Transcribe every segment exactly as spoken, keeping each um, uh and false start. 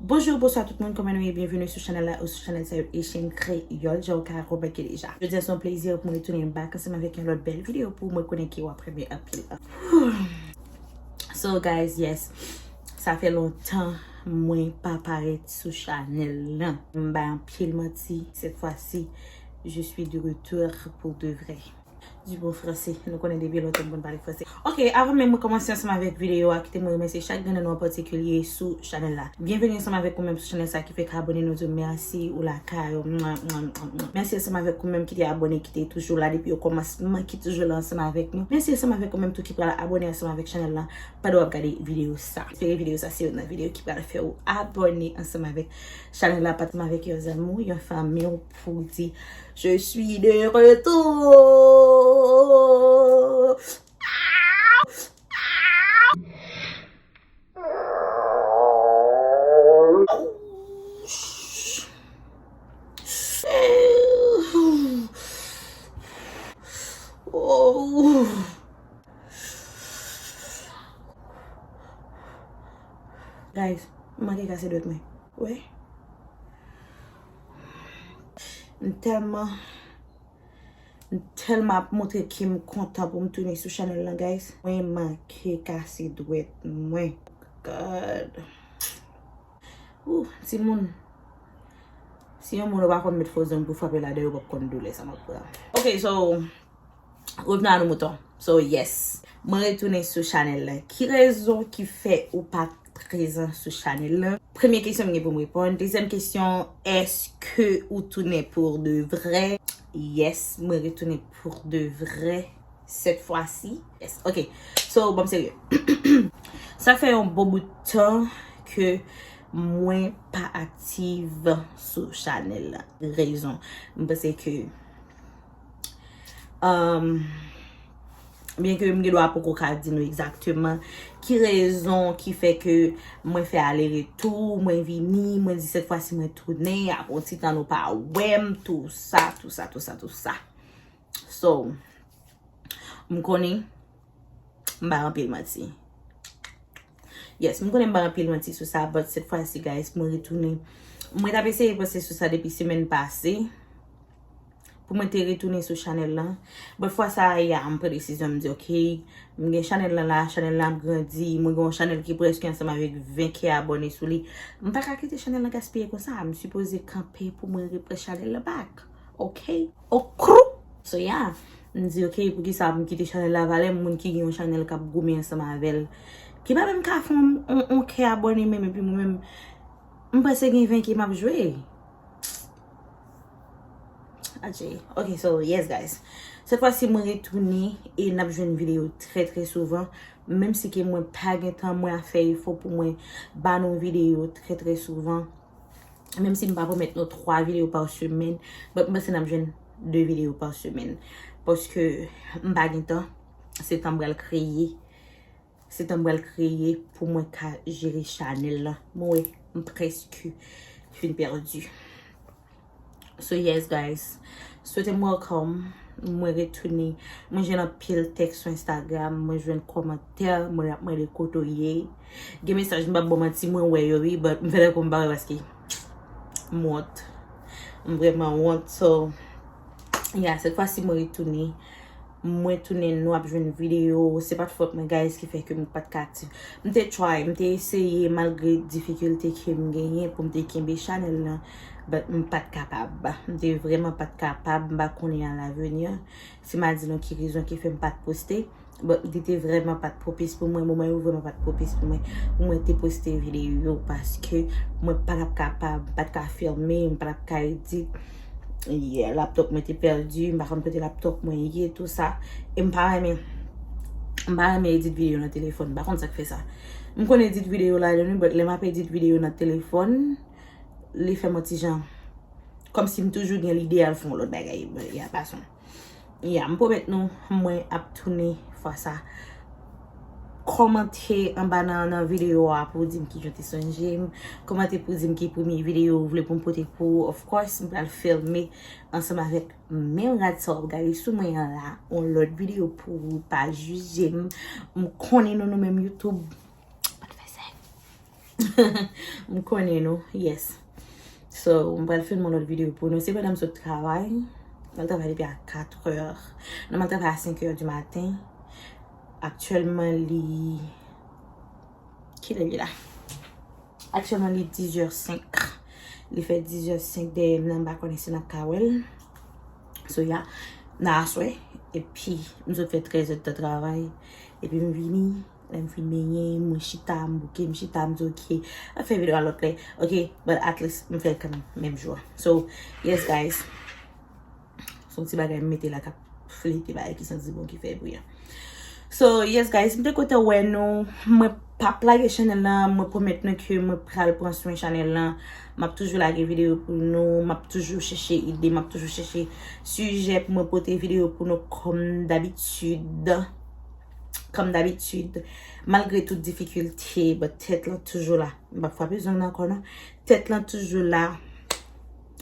Bonjou, bonswa tout moun, kòman nou ye? Byenveni sou chanèl la ou sou chanèl sa yo, Haitian Kreyòl, jan w ka remake deja. Jodi a se yon plezi pou mwen retounen back ansanm avèk yon lòt bèl videyo pou mwen konnen ke w ap renmen anpil. So guys, yes, sa fè lontan mwen pa parèt sou chanèl lan. M bay anpil manti, cette fois-ci, je suis de retour pour de vrai. Du bon français. Nou konnen depi lontan m konn pale franse. Ok, avan menm mwen kòmanse ansanm avèk videyo a, kite mwen remèsye chak grenn nan nou an patikilye sou chanèl la. Byenveni ansanm avèk ou menm sou chanèl sa ki fèk abòne, nou di w mèsi ou lakay ou. Mwa, mwa, mwa, mwa. Mèsi ansanm avèk ou menm ki te abòne, ki te toujou la depi okòmansman, ki toujou la ansanm avèk nou. Mèsi ansanm avèk ou menm tou ki pral abòne ansanm avèk chanèl la pandan w ap gade videyo sa. Espere videyo sa se youn nan videyo ki pral fè w abòne ansanm avèk chanèl la, patnè avèk yon zanmi w, yon fanmi w, pou w di je suis de retour. Guys, m manke kase dwèt mwen. Wè. M tèlman, m tèlman ap montre ke m kontan pou m tounen sou chanèl lan, guys. Mwen manke kase dwèt mwen. God. Ooh, timoun. Si yon moun ou pa konn met fo zong pou frape ladan, yo p ap konn doulè sa m ap pran. Ok, so, revenons à nos moutons. So, yes. Mwen retounen sou chanèl la. Ki rezon ki fè ou pa t prezan sou chanèl la? Premye kesyon m gen pou m reponn. Dezyèm kesyon, èske ou tounen pour de vrai? Yes, mwen retounen pour de vrai cette fois-ci. Yes, ok. So, bon, serye. Sa fè yon bon bout tan ke mwen pa aktif sou chanèl la. Rezon, m panse ke, um, byen ke m gen dwa poko ka di nou egzakteman ki rezon ki fè ke mwen fè ale retou, mwen vini, mwen di cette fois-ci mwen tounen, apre yon ti tan nou pa wè m, tou sa, tou sa, tou sa, tou sa. So, m konnen m bay anpil manti. Yes, m konnen m bay anpil manti sou sa, but cette fois-ci, guys, mwen retounen. Mwen t ap eseye panse sou sa depi semèn pase. Pou mwen te retounen sou chanèl lan. But fwa sa a, ya, m pran desizyon, m di, ok, m gen chanèl lan la, chanèl lan ap grandi, mwen gen yon chanèl ki prèske ansanm avèk ven K abòne sou li. M pa ka kite chanèl lan gaspiye konsa, m sipoze kanpe pou mwen repran chanèl lan back. Ok? Okrou! So, ya, m di, ok, poukisa m kite chanèl la valè, moun ki gen yon chanèl k ap goumen ansanm avè l, ki pa menm ka fè yon, yon, yon K abòne menm, epi mwen menm, m panse gen ven K m ap jwe. Adje. Ok, so, yes, guys. Cette fois-ci, mwen retounen e n ap jwenn videyo trè, trè souvan. Menm si ke mwen pa gen tan, mwen ap fè efò pou mwen ba nou videyo trè, trè souvan. Menm si m pa pwomèt nou twa videyo pa semèn, but m panse n ap jwenn de videyo pa semèn. Paske m pa gen tan, se tan m pral kreye. Se tan m pral kreye pou mwen ka jere chanèl lan. Mwen wè, m prèske fin pèdi. So yes, guys. Swete m welcome. Mwen retounen. Mwen jwenn anpil tèks sou Instagram. Mwen jwenn kòmantè. Mwen ap mande kote w ye. Gen mesaj m p ap ba w manti, mwen wè yo wi, but m fè tankou m pa wè paske m wont. M vrèman wont. So, yeah, cette fois-ci, mwen retounen. Mwen tounen, nou ap jwenn videyo. Se pa t fòt mwen, guys, ki fè ke m pa t ka aktif. M te try, m te eseye malgre difikilte ke m genyen pou m te kenbe chanèl lan, but m pa t kapab. M te vrèman pa t kapab. M pa konnen a lavenir si m a di nou ki rezon ki fè m pa t poste, but li te vrèman pa t pwopis pou mwen. Moman yo vrèman pa t pwopis pou mwen, pou mwen te poste videyo yo, paske mwen pa t ap kapab, m pa t ka filme, m pa t ap ka edit. Yeah, laptop mwen te pèdi, m pa konn kote laptop mwen ye, tou sa. E m pa renmen, m pa renmen edit videyo nan telefòn, m pa konn sa k fè sa. M konn edit videyo ladan wi, but lè m ap edit videyo nan telefòn, li fè m yon ti jan kòmsi m toujou gen lide al fè yon lòt bagay, but yeah, passons. Yeah, m pwomèt nou, mwen ap tounen fwa sa. Kòmante anba nan, nan videyo a pou w di m kijan w te sonje m. Kòmante pou w di m ki premye videyo ou vle pou m pote pou ou. Of course, m pral filme ansanm avèk menm rad sa w ap gade sou mwen an la, yon lòt videyo pou ou. Pa jije m. M konnen nou, nou menm YouTube, pa t fè sèk. M konnen nou, yes. So, m pral filme yon lòt videyo pou nou. Se pandan m sot travay. M al travay depi a katrè. Non, m al travay a senkè di maten. Aktyèlman, li... Kilè li la? Aktyèlman, li dizè senk. Li fè dizè senk dèyè m nan, m pa konnen si n ap ka wè l. So, yeah, nan aswè. Epi, m sot fè trèz èdtan travay. Epi m vini, lè m fin benyen, mwen chita, m bouke, m chita, m di, "Ok, m ap fè videyo a lòt lè." Ok, but at least, m fè l kanmenm, menm jou a. So, yes, guys. Se yon ti bagay m mete la k ap flite bagay ki santi bon, ki fè bri a. So, yes, guys, m te kontan wè nou. Mwen p ap lage chanèl lan, mwen pwomèt nou ke mwen pral pran swen chanèl lan. M ap toujou lage videyo pou nou, m ap toujou chèche ide, m ap toujou chèche sijè pou mwen pote videyo pou nou kòm dabitid. Kòm dabitid, malgre tout difikilte, but tèt lan toujou la. M p ap frape zong nan ankò non. Tèt lan toujou la.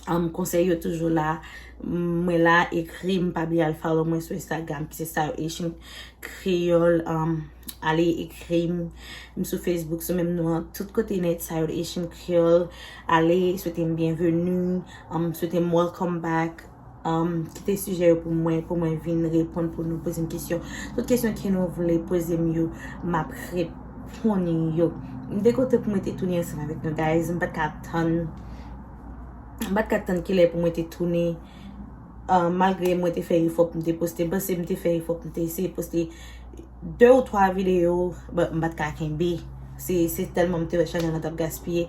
Um, konsèy yo toujou la. Mwen la, ekri m, pa bliye al follow mwen sou Instagram ki se Style Haitian Creole. Um, ale ekri m. M sou Facebook, sou menm non an. Tout kote nèt, Style Haitian Creole. Ale, swete m byenveni. Um, swete m welcome back. Um, kite sijè yo pou mwen, pou mwen vin reponn pou nou, poze m kesyon. Tout kesyon ke nou vle poze m yo, m ap reponn yo. M te kontan pou mwen te tounen ansanm avèk nou, guys. M pa t ka tann. M pa t ka tann kilè pou mwen te tounen. Uh, malgre mwen te fè efò pou m te poste, m panse m te fè efò pou m te eseye poste de ou twa videyo, but m pa t ka kenbe. Se, se tèlman m te wè chanèl lan t ap gaspiye,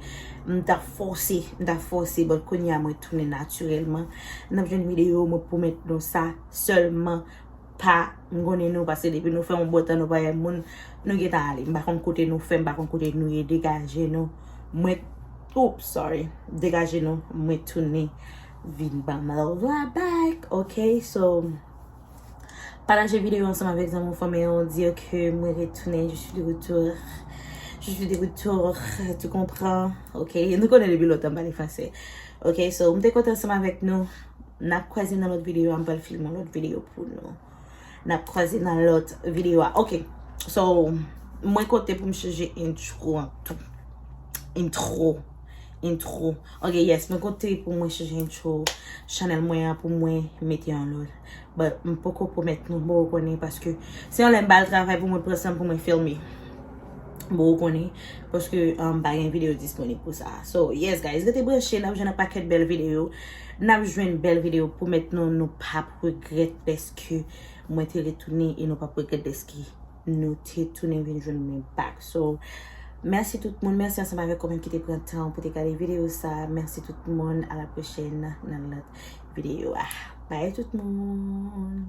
m t ap fòse, m t ap fòse, but kounye a mwen tounen natirèlman. N ap jwenn videyo, mwen pwomèt nou sa, sèlman pa, m konnen nou, paske depi nou fè yon bon tan nou pa wè moun, nou gentan ale. M pa konn kote nou fè, m pa konn kote nou ye, degaje nou. Mwen, oops, sorry, degaje nou, mwen tounen vin ban m love la back, ok? So, pataje videyo ansanm avèk zanmi w, fanmi w, di yo ke mwen retounen, je suis de retour. Je suis de retour, tu comprends? Ok, nou konnen depi lontan m pale fransè. Ok, so, m te kontan ansanm avèk nou. N ap kwaze nan lòt videyo a, m pral filme yon lòt videyo pou nou. N ap kwaze nan lòt videyo a. Ok, so, mwen konte pou m chanje intro an tou. Intro. Intro. Ok, yes, mwen konte pou mwen chanje intro chanèl mwen an pou mwen mete yon lòt. But m poko pwomèt nou, m poko konnen paske se yon lè m ba l travay pou mwen pran san m pou mwen filme. M poko konnen paske um, pa gen videyo disponib pou sa. So, yes, guys, rete branche, n ap jwenn yon pakèt bèl videyo. N ap jwenn bèl videyo, pwomèt nou, nou p ap regrèt paske mwen te retounen e nou p ap regrèt dèske nou te tounen vin jwenn mwen back. So, mèsi tout moun, mèsi ansanm avèk ou menm ki te pran tan pou te gade videyo sa. Mèsi tout moun, a la pwochèn nan lòt videyo a. Bye tout moun.